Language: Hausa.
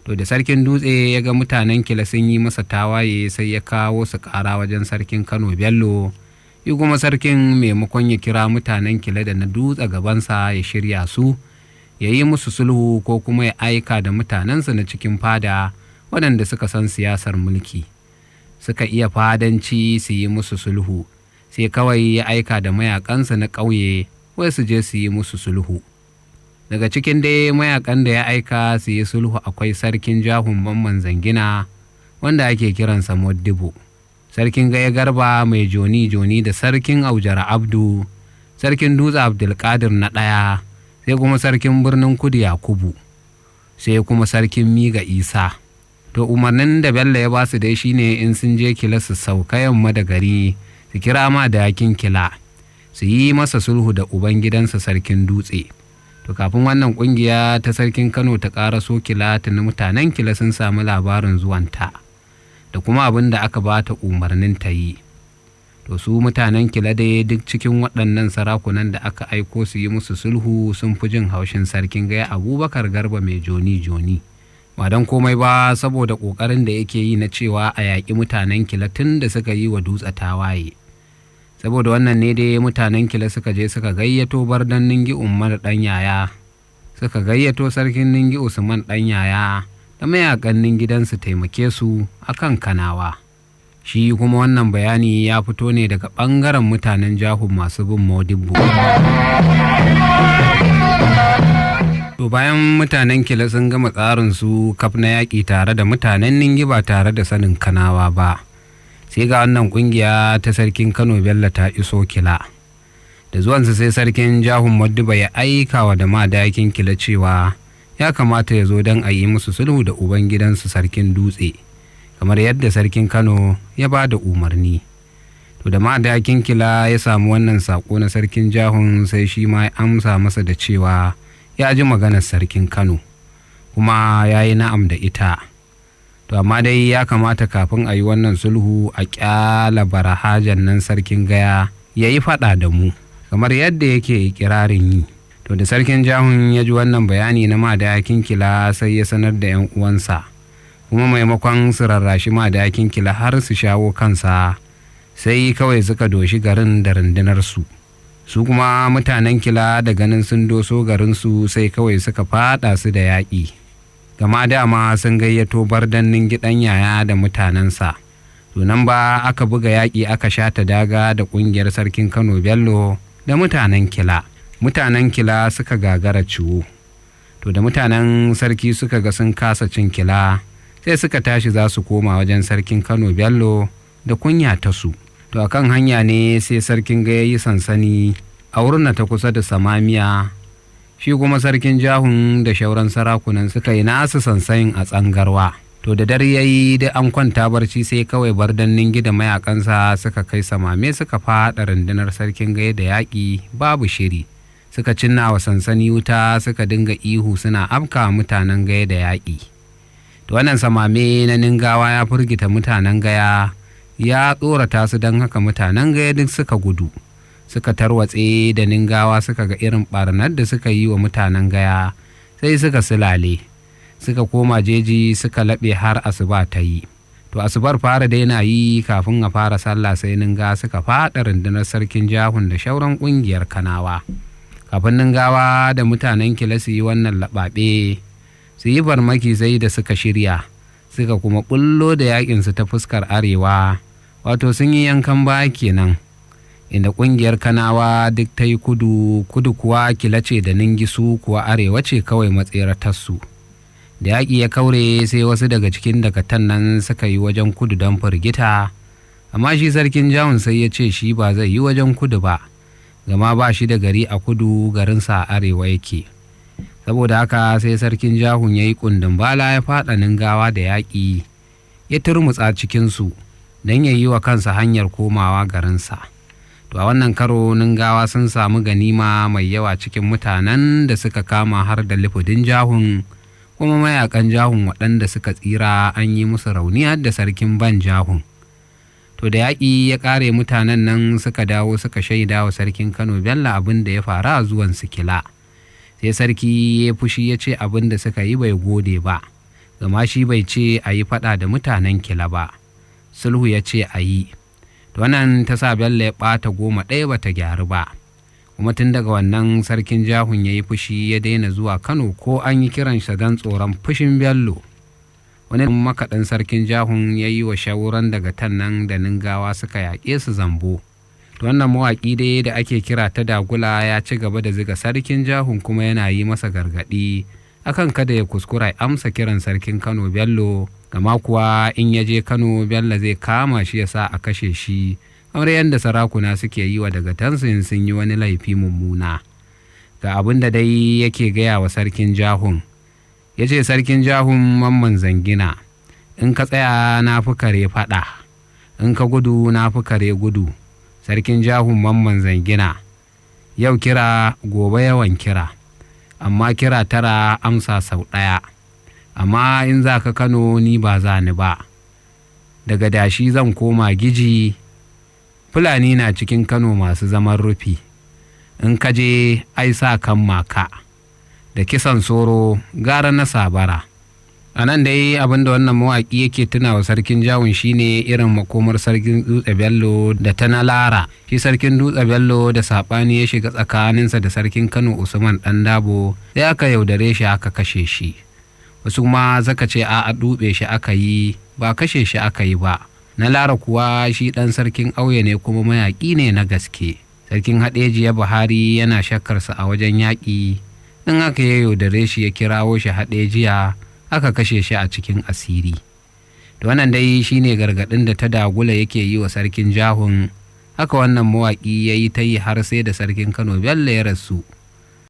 To da sarkin Dutse ya ga mutanen Kila sun yi masa tawaye, sai ya kawo su ƙara wajen sarkin Kano Bello. Yi kuma sarkin, maimakon ya kira mutanen Kila da na Dutse gabansa ya shirya su, ya yi musu sulhu, ko kuma ya aika da mutanensa na cikin fada waɗanda suka san siyasar mulki, suka iya fadanci, su yi musu sulhu, sai kawai ya aika da mayakansa na ƙauye wai su je su yi musu sulhu. Daga cikin dai mayakan da ya aika su yi sulhu akwai sarkin Jahun Mamman Zangina wanda ake kiransa Moddibo, sarkin Gaya Garba mai Joni Joni, da sarkin Aujara Abdu, sarkin Dutse Abdulkadir na ɗaya, sai kuma sarkin Birnin Kudu Yakubu, sai kuma sarkin Miga Isa. To umarnin da Bello ya ba su dai shine in sun je Kila su sauka yamma da gari, su kira ma da yakin Kila su yi masa sulhu da ubangidansa sarkin Dutse. To kafin wannan kungiya ta sarkin Kano ta ƙaraso Kila, tuni mutanen Kila sun samu labarin zuwanta da kuma abin da aka ba ta umarnin ta yi. To su mutanen Kila dai, duk cikin waɗannan sarakunan da aka aiko su yi musu sulhu, sun fi jin haushin sarkin Gaya Abubakar Garba mai Joni Joni, ba don komai ba saboda ƙoƙarin da yake yi na cewa a yaƙi mutanen Kila tun da suka yi wa Dutse tawaye. Saboda wannan ne dai mutanen Kila suka je suka gayyato Bardan Ningi Umar ɗan Yaya, suka gayyato sarkin Ningi Usman ɗan Yaya da mayakan gidansu taimake su akan Kanawa. Shi kuma wannan bayani ya fito ne daga ɓangaren mutanen Jahu masu bin Modibbo. To bayan mutanen Kila sun gama tsarin su kaf na yaƙi tare da mutanen Ningi ba tare da sanin Kanawa ba, sai ga wannan ƙungiya ta sarkin Kano Bello ta iso Kila. Da zuwansa sai sarkin Jahun Modibbo ya aika wa da madakin Kila cewa ya kamata ya zo don a yi musu sulhu da ubangidansu sarkin Dutse, kamar yadda sarkin Kano ya ba da umarni. To da madakin Kila ya samu wannan saƙo na sarkin Jahun, sai shi ma ya amsa masa da cewa ya ji maganar sarkin Kano kuma ya yi na'am da ita. To amma dai ya kamata kafin a yi wannan sulhu a ƙyala barahajan nan sarkin Gaya ya yi faɗa da mu kamar yadda yake ikirarin yi. To da sarkin Jahun ya ji wannan bayani na madakin Kila, sai ya sanar da 'yan uwansa, kuma maimakon su rarrashi madakin Kila har su shawo kansa, sai kawai suka doshi garin da rundunarsu. Su kuma mutanen Kila da ganin sun doso garinsu, sai kawai suka fada su da yaƙi, gama dama sun gayyato Bardannin Gidan Yaya da mutanensa. To nan ba aka buga yaƙi, aka sha ta daga da ƙungiyar sarkin Kano Bello da mutanen Kila. Mutanen Kila suka gagara ciwo. To da mutanen sarki suka ga sun kasa cin Kila, sai suka tashi za su koma wajen sarkin Kano Bello da kunya ta su. To akan hanya ne sai sarkin Gaya yi sansani a wurin ta kusa da Samamiya, shi kuma sarkin Jahun da shauran sarakunan suka yi nasu sansanin a Tsangarwa. To da dare ya yi da an kwanta barci, sai kawai Bardannin Gida mayakansa suka kai samame, suka faɗa rundunar sarkin Gaya da yaƙi babu shiri, suka cinna wa sansani wuta, suka dinga ihu suna afka mutanen Gaya da yaƙi. To wannan samame na Ningawa ya firgita mutanen Gaya, ya tsorata su, don haka mutanen Gaya duk suka gudu suka tarwatse. Da Ningawa suka ga irin barnar da suka yi wa mutanen Gaya, sai suka silale suka koma jeji suka laɓe har asuba ta yi. To asubar fara daina yi, kafin a fara sallah, sai Ninga suka faɗa rundunar sarkin Jahun da shauran ƙungiyar Kanawa. Kafin Ningawa da mutanen Kila su yi wannan laɓaɓe su yi farmaki, sai da suka shirya suka kuma bullo da yakinsu ta fuskar arewa, wato sun yi yankan baya kenan, inda ƙungiyar Kanawa duk ta yi kudu, kudu kuwa Kila ce da Ningisu kuwa arewa ce kawai matseratarsu. Da yaƙi ya kaure, sai wasu daga cikin dakatan nan suka yi wajen kudu don firgita, amma shi sarkin Jawun sai ya ce shi ba zai yi wajen kudu ba, gama ba shi da gari a kudu, garinsa a arewa yake. Saboda haka sai sarkin Jahun ya yi kundin bala ya faɗa Ningawa da yaƙi, ya turmutsa cikinsu don ya yi wa kansa hanyar komawa garinsa. To a wannan karo Ningawa sun samu ganima mai yawa cikin mutanen da suka kama har da lifudin Jahun, kuma mayakan Jahun waɗanda suka tsira an yi musu rauni har da sarkin Ban Jahun. To da yaƙi ya ƙare, mutanen nan suka dawo suka shaida wa sarkin Kano Bello abin da ya faru a zuwan su Kila. Sai sarki ya fushi, ya ce abin da suka yi bai gode ba, Gama shi bai ce a yi faɗa da mutanen Kila ba, sulhu ya ce a yi. Wannan ta sa Bello ya ɓata 10 ɗaya ba ta gyaru ba. Kuma tun daga wannan Sarkin Jahun ya yi fushi ya daina zuwa Kano ko an yi kiransa don tsoron fushin Bello. Wani makaɗin Sarkin Jahun ya yi wa shawuran daga tannan da Ningawa suka yaƙe su zambo. Wannan mawaƙi dai da ake kira ta Dagula ya ci gaba da ziga Sarkin Jahun kuma yana yi masa gargaɗi akan kada ya kuskura amsa kiran Sarkin Kano Bello, gama kuwa in ya je Kano Bello zai kama shi ya sa a kashe shi, kamar yadda sarakuna suke yi wa dagatansu in sun yi wani laifi mummuna. Ga abin da dai yake gaya wa Sarkin Jahun. Ya ce, Sarkin Jahun Mamman Zangina, in ka tsaya na fi kare faɗa, in ka gudu na fi kare gudu. Sarkin Jahun Mamman Zangina, yau kira gobe yawan kira, amma kira tara amsa sau ɗaya. Amma in za ka Kano ni ba za ni ba, daga dashi zan koma giji. Fulani na cikin Kano masu zaman rufi, in ka je ai sa kan maka da kisan soro gara na sabara. A nan dai abinda wannan mawaƙi yake tuna wa Sarkin Jawun shine irin makomar Sarkin Dutse Bello da ta na Lara. Shi Sarkin Dutse Bello da saɓani ya shiga tsakaninsa da Sarkin Kano Usman Ɗan Dabo, sai aka yaudare shi aka kashe shi. Wasu kuma zaka ce a dube shi aka yi, ba kashe shi aka yi ba. Na Lara kuwa shi ɗan Sarkin Auye ne kuma mayaƙi ne na gaske. Sarkin Haɗejiya Buhari yana shakkarsa a wajen yaƙi, in aka ya yaudare shi ya kirawo shi Haɗejiya, aka kashe shi a cikin asiri. Da wannan dai shine gargaɗin da ta Dagula yake yi wa Sarkin Jahun. Haka wannan mawaƙi ya yi ta yi har sai da Sarkin Kano Bello ya rasu.